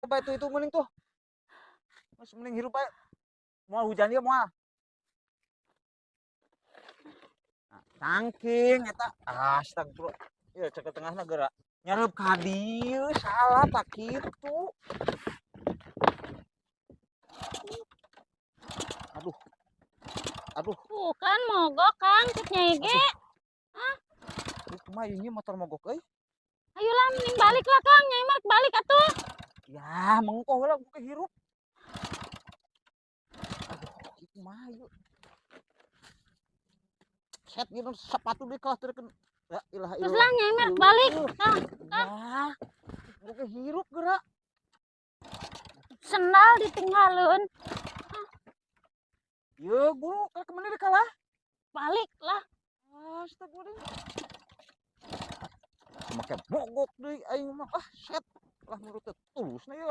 Bae tuh itu mending tuh. Mas, mending hirup bae. Moal hujan ieu moal. Nah, tangking eta, astagfirullah. Ieu cek tengahna geura. Nyareup ka dieu salah tak kitu. Aduh. Aduh. Bukan mogok, Kang, cek Nyai ge. Aduh. Aduh, kumaha ieu nya motor mogok euy? Ayolah mending balik lah, Kang, Nyai mah balik atuh. Ya, mengkoh heula ku hirup. Aduh, ieu kumaha ieu? Set ieu sepatu deui kalah teu. La ilaha Terus illallah. lah Nyai mah balik. Nah, Ya, ku hirup geura. Sendal ditinggalin. Ye, guru, ka kemana deui kalah? Balik lah. Astagfirullah. Make mogok deui aing mah. Ah, set. Lah menurut teh tulusna ieu.